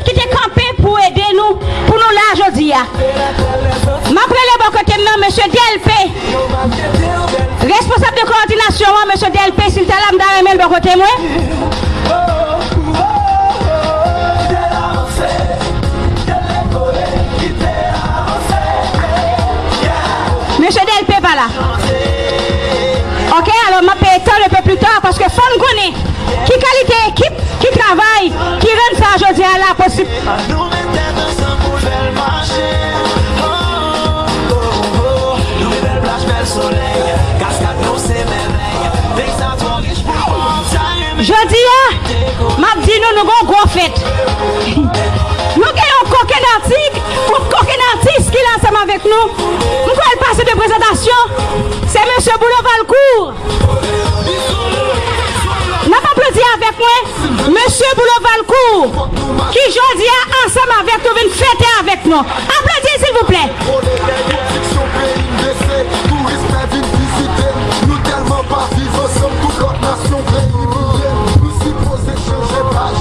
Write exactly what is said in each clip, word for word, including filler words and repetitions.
ki te kanpe pou ede nou, pou nou la jodi a. M ap rele bò kote m nan, mesye Delpe. Responsab de kowòdinasyon an, mesye Delpe, si l ta la, m ta renmen l bò kote mwen. Mesye Delpe pa la. Ok, alò m ap peye tan un peu plus tard, paske fò n konnen ki kalite ekip ki travay, ki rann sa jodi a la posib. Ann nou met tèt ansanm pou l fè l mache. Oh, oh, oh. Nou gen bèl plaj, bèl solèy. Kaskad nou se mèvèy. Peyi sa twò rich pou l pòv. Sa renmen. Jodi a, m ap di nou, nou gon gwo fèt. Nou gen yon kokenn atik, yon kokenn atis ki la ansanm avèk nou. M kwè l pase de prezantasyon. Se mesye Boulo Valcourt. N ap aplodi avèk mwen, mesye Boulo Valcourt, ki jodi a ansanm avèk nou vin fete avèk nou. Aplodi, silvouplè.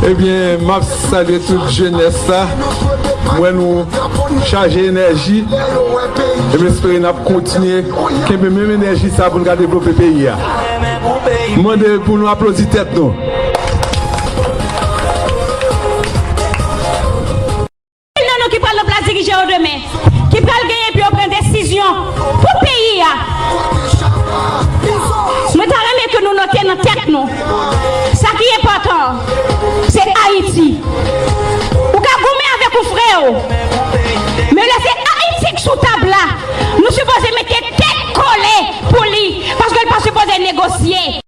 Ebyen, m ap salye tout jenès la. M wè nou chaje enèji. E m espere n ap kontinye kenbe menm enèji sa pou n ka devlope peyi a. M mande pou nou aplodi tèt nou. Anpil nan nou ki pral nan plas dirije yo demen, ki pral genyen pou yo pran desizyon pou peyi a. Mwen ta renmen ke nou note nan tèt nou, sa ki enpòtan, se Ayiti. Ou ka goumen avèk ou frè w, men lè se Ayiti k sou tab la, nou sipoze mete tèt kole pou li, paske l pa sipoze negosye.